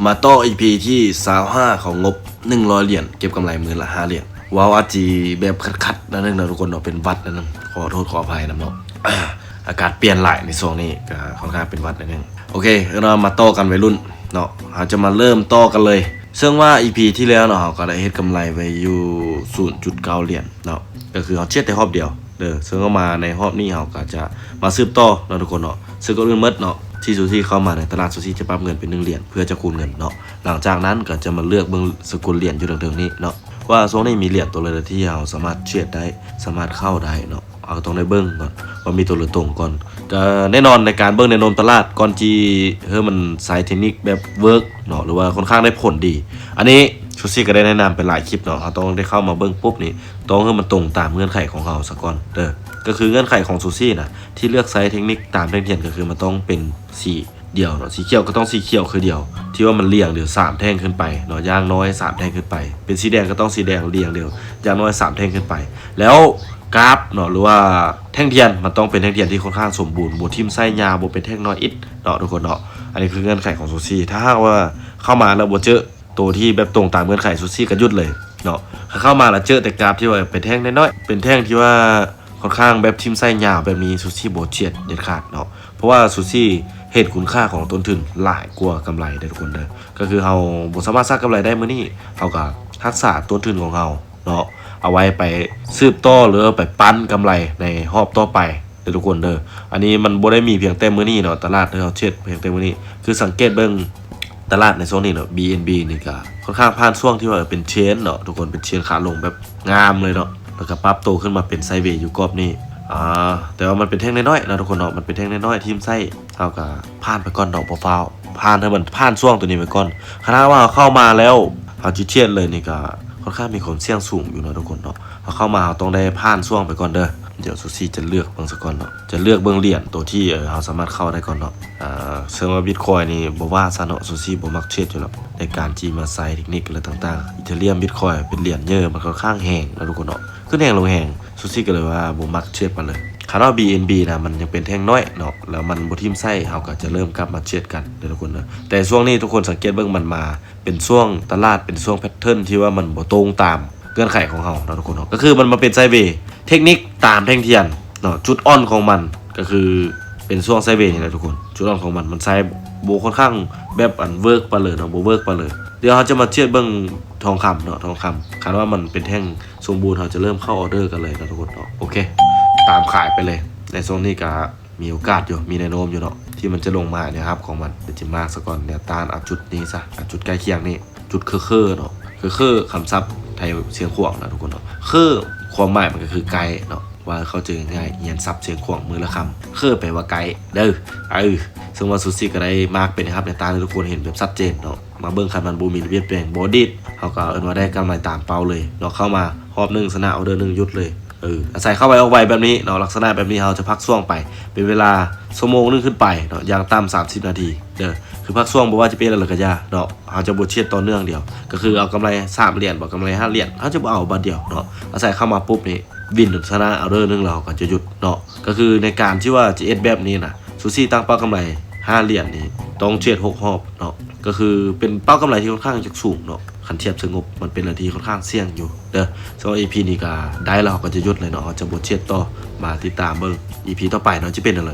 ມາຕໍ່ ອີພີ ທີຊາວຫ້າ ຂອງງົບໜຶ່ງຮ້ອຍຫຼຽນ ເກັບກຳໄລມື້ລະຫ້າຫຼຽນ. ເວົ້າອາດຊິແບບຂັດໆໜ້ອຍໜຶ່ງເນາະທຸກຄົນເນາະ ເປັນຫວັດໜ້ອຍໜຶ່ງ ຂໍໂທດຂໍອະໄພນຳເນາະ. ອາກາດປ່ຽນຫຼາຍໃນຊ່ວງນີ້ ກໍຄ່ອນຂ້າງເປັນຫວັດໜ້ອຍໜຶ່ງ. ໂອເຄ ເອີ້ນວ່າມາຕໍ່ກັນໄວລຸ້ນເນາະ ເຮົາຈະມາເລີ່ມຕໍ່ກັນເລີຍ. ເຊິ່ງວ່າ ອີພີ ທີ່ແລ້ວເນາະ ເຮົາກໍໄດ້ເຮັດກຳໄລໄວ້ຢູ່ ສູນຈຸດເກົ້າຫຼຽນເນາະ ກໍຄືເຮົາເທຣດແຕ່ຮອບດຽວເດີ. ເຊິ່ງເຮົາມາໃນຮອບນີ້ ເຮົາກໍຈະມາສືບຕໍ່ເນາະທຸກຄົນເນາະ. ເຊິ່ງກ່ອນອື່ນໝົດເນາະ ທີ່ຊູຊີເຂົ້າມາໃນຕະຫຼາດ ຊູຊີຈະປັບເງິນເປັນໜຶ່ງຫຼຽນ ເພື່ອຈະຄູນເງິນເນາະ. ຫຼັງຈາກນັ້ນກໍຈະມາເລືອກເບິ່ງສະກຸນຫຼຽນຢູ່ເທິງໆນີ້ເນາະ ວ່າຊ່ວງນີ້ມີຫຼຽນຕົວໃດທີ່ເຮົາສາມາດເທຣດໄດ້ ສາມາດເຂົ້າໄດ້ເນາະ. ເຮົາກໍຕ້ອງໄດ້ເບິ່ງກ່ອນວ່າມີຕົວໃດຕົງກ່ອນ. ກໍແນ່ນອນໃນການເບິ່ງແນວໂນ້ມຕະຫຼາດ ກ່ອນທີ່ເຮົາມັນໃຊ້ເທັກນິກແບບເວີກເນາະ ຫຼືວ່າຄ່ອນຂ້າງໄດ້ຜົນດີ. ອັນນີ້ຊູຊີກໍໄດ້ແນະນຳໄປຫຼາຍຄລິບເນາະ ເຮົາຕ້ອງໄດ້ເຂົ້າມາເບິ່ງປຸບນີ້ ຕ້ອງໃຫ້ມັນຕົງຕາມເງື່ອນໄຂຂອງເຮົາສາກ່ອນເດີ. ກໍຄືເງື່ອນໄຂຂອງຊູຊີນະ ທີ່ເລືອກໃຊ້ເທັກນິກຕາມແທ່ງທຽນ ກໍຄືມັນຕ້ອງເປັນສີ ດຽວເນາະ ສີຂຽວກໍຕ້ອງສີຂຽວຄືດຽວ ທີ່ວ່າມັນລຽງດຽວສາມແທ່ງຂຶ້ນໄປເນາະ ຢ່າງໜ້ອຍສາມແທ່ງຂຶ້ນໄປ. ເປັນສີແດງກໍຕ້ອງສີແດງລຽງດຽວ ຢ່າງໜ້ອຍສາມແທ່ງຂຶ້ນໄປ. ແລ້ວກຣາຟເນາະ ຫຼືວ່າແທ່ງທຽນ ມັນຕ້ອງເປັນແທ່ງທຽນທີ່ຄ່ອນຂ້າງສົມບູນ ບໍ່ຖິ້ມໄສ້ຍາວ ບໍ່ເປັນແທ່ງນ້ອຍອິດເນາະທຸກຄົນເນາະ. ອັນນີ້ຄືເງື່ອນໄຂຂອງຊູຊີ. ຖ້າຫາກວ່າເຂົ້າມາແລ້ວບໍ່ເຈີໂຕທີ່ແບບຕົງຕາມເງື່ອນໄຂ ຊູຊີກໍຢຸດເລີຍເນາະ. ຖ້າເຂົ້າມາແລ້ວເຈີແຕ່ກຣາຟທີ່ວ່າເປັນແທ່ງນ້ອຍໆ ເປັນແທ່ງທີ່ວ່າຄ່ອນຂ້າງແບບຖິ້ມໄສ້ຍາວແບບນີ້ ຊູຊີບໍ່ເທຣດເດັດຂາດເນາະ. ເພາະວ່າຊູຊີເຫັນຄຸນຄ່າຂອງຕົ້ນທຶນຫຼາຍກວ່າກຳໄລເດີທຸກຄົນເດີ. ກໍຄືເຮົາບໍ່ສາມາດສ້າງກຳໄລໄດ້ມື້ນີ້ ເຮົາກໍຮັກສາຕົ້ນທຶນຂອງເຮົາເນາະ ເອົາໄວ້ໄປສືບຕໍ່ ຫຼືໄປປັ້ນກຳໄລໃນຮອບຕໍ່ໄປເດີທຸກຄົນເດີ. ອັນນີ້ມັນບໍ່ໄດ້ມີພຽງແຕ່ມື້ນີ້ເນາະ ຕະຫຼາດທີ່ເຮົາເທຣດພຽງແຕ່ມື້ນີ້. ຄືສັງເກດເບິ່ງຕະຫຼາດໃນຊ່ວງນີ້ເນາະ ບີເອັນບີ ນີ້ກໍຄ່ອນຂ້າງຜ່ານຊ່ວງທີ່ວ່າເປັນເທຣນເນາະທຸກຄົນ ເປັນເທຣນຂາລົງແບບງາມເລີຍເນາະ ແລ້ວກໍປັບໂຕຂຶ້ນມາເປັນໄຊເວຢູ່ກອບນີ້. ອາ ແຕ່ວ່າມັນເປັນແທ່ງນ້ອຍໆເນາະທຸກຄົນເນາະ ມັນເປັນແທ່ງນ້ອຍໆ ຖິ້ມໄສ້ ເຮົາກໍຜ່ານໄປກ່ອນເນາະ ບໍ່ຟ້າວ ຜ່ານໃຫ້ມັນຜ່ານຊ່ວງໂຕນີ້ໄປກ່ອນ. ຄັນຫາກວ່າເຮົາເຂົ້າມາແລ້ວ ເຮົາຊິເທຣດເລີຍນີ້ກໍຄ່ອນຂ້າງມີຄວາມສ່ຽງສູງຢູ່ເນາະທຸກຄົນເນາະ. ເຮົາເຂົ້າມາ ເຮົາຕ້ອງໄດ້ຜ່ານຊ່ວງໄປກ່ອນເດີ. ດຽວຊູຊີຈະເລືອກເບິ່ງສາກ່ອນເນາະ ຈະເລືອກເບິ່ງຫຼຽນໂຕທີ່ ເອີ ເຮົາສາມາດເຂົ້າໄດ້ກ່ອນເນາະ. ເຊິ່ງວ່າບິດຄອຍນີ້ບໍ່ວ່າຊະເນາະ ຊູຊີບໍ່ມັກເທຣດຢູ່ແລ້ວ ໃນການທີ່ມາໃຊ້ເທັກນິກ ແລະ ຕ່າງໆ. ອີເທີຣຽມ ບິດຄອຍ ເປັນຫຼຽນເຍີ ມັນຄ່ອນຂ້າງແຮງເນາະທຸກຄົນເນາະ ຂຶ້ນແຮງລົງແຮງ ຊູຊີກໍເລີຍວ່າບໍ່ມັກເທຣດປານໃດ. ຄັນວ່າ ບີເອັນບີ ນະ ມັນຍັງເປັນແທ່ງນ້ອຍເນາະ ແລ້ວມັນບໍ່ຖິ້ມໄສ້ ເຮົາກໍຈະເລີ່ມກັບມາເທຣດກັນເດີທຸກຄົນເດີ. ແຕ່ຊ່ວງນີ້ທຸກຄົນສັງເກດເບິ່ງ ມັນມາເປັນຊ່ວງຕະຫຼາດ ເປັນຊ່ວງແພັດເທີນທີ່ວ່າມັນບໍ່ຕົງຕາມເງື່ອນໄຂຂອງເຮົາເນາະທຸກຄົນເນາະ ກໍຄືມັນມາເປັນໄຊເວ. ເທັກນິກຕາມແທ່ງທຽນເນາະ ຈຸດອ່ອນຂອງມັນກໍຄືເປັນຊ່ວງໄຊເວນີ້ແຫຼະທຸກຄົນ. ຈຸດອ່ອນຂອງມັນ ມັນໃຊ້ບໍ່ຄ່ອນຂ້າງແບບອັນເວີກປານໃດເນາະ ບໍ່ເວີກປານໃດ. ດຽວເຮົາຈະມາທຽບເບິ່ງທອງຄຳເນາະ ທອງຄຳ ຄັນວ່າມັນເປັນແທ່ງສົມບູນ ເຮົາຈະເລີ່ມເຂົ້າອໍເດີກັນເລີຍເນາະທຸກຄົນເນາະ. ໂອເຄ ຕາມຂາຍໄປເລີຍ. ໃນຊ່ວງນີ້ກະມີໂອກາດຢູ່ ມີແນວໂນ້ມຢູ່ເນາະ ທີ່ມັນຈະລົງມາແນວຮັບຂອງມັນ. ດຽວຈະມາກສາກ່ອນ ແນວຕ້ານ ເອົາຈຸດນີ້ຊະ ເອົາຈຸດໃກ້ຄຽງນີ້ ຈຸດເຄີເນາະ ເຄີ ຄຳສັບໄທຊຽງຂວາງນະທຸກຄົນເນາະ. ເຄີ ຄວາມໝາຍມັນກໍຄືໃກ້ເນາະ ວ່າເຂົ້າໃຈງ່າຍໆ ຮຽນສັບຊຽງຂວາງມື້ລະຄຳ. ເຄີແປວ່າໃກ້ເດີ. ເອີ ເຊິ່ງວ່າຊູຊີກໍໄດ້ມາກເປັນແນວຮັບແນວຕ້ານໃຫ້ທຸກຄົນເຫັນແບບຊັດເຈນເນາະ. ມາເບິ່ງ ຄັນມັນບໍ່ມີການປ່ຽນແປງ ບໍ່ດີດ ເຮົາກໍເອີ້ນວ່າໄດ້ກຳໄລຕາມເປົ້າເລີຍເນາະ. ເຂົ້າມາຮອບໜຶ່ງ ຊະນະອໍເດີໜຶ່ງ ຢຸດເລີຍ. ເອີ ອາໄສເຂົ້າໄວອອກໄວແບບນີ້ເນາະ ລັກສະນະແບບນີ້ເຮົາຈະພັກຊ່ວງໄປເປັນເວລາຊົ່ວໂມງໜຶ່ງຂຶ້ນໄປເນາະ ຢ່າງຕ່ຳສາມສິບນາທີເດີ. ຄືພັກຊ່ວງບໍ່ວ່າຈະເປັນຫຍັງກໍຢ່າເນາະ ເຮົາຈະບໍ່ເທຣດຕໍ່ເນື່ອງດຽວ ກໍຄືເອົາກຳໄລສາມຫຼຽນ ບໍ່ກຳໄລຫ້າຫຼຽນ ເຮົາຈະບໍ່ເອົາບາດດຽວເນາະ. ອາໄສເຂົ້າມາປຸບນີ້ ວິນຊະນະອໍເດີໜຶ່ງ ແລ້ວເຮົາກໍຈະຢຸດເນາະ. ກໍຄືໃນການທີ່ວ່າຈະເຮັດແບບນີ້ນະ ຊູຊີຕັ້ງເປົ້າກຳໄລຫ້າຫຼຽນນີ້ ຕ້ອງເທຣດຫົກຮອບເນາະ ກໍຄືເປັນເປົ້າກຳໄລທີ່ຄ່ອນຂ້າງຈະສູງເນາະ. ຄັນທຽບໃສ່ງົບ ມັນເປັນເລື່ອງທີ່ຄ່ອນຂ້າງສ່ຽງຢູ່ເດີ. ສຳລັບ ອີພີ ນີ້ກໍໄດ້ແລ້ວ ເຮົາກໍຈະຢຸດເລີຍເນາະ ເຮົາຈະບໍ່ເທຣດຕໍ່. ມາຕິດຕາມເບິ່ງ ອີພີ ຕໍ່ໄປເນາະ ຈະເປັນແນວໃດ.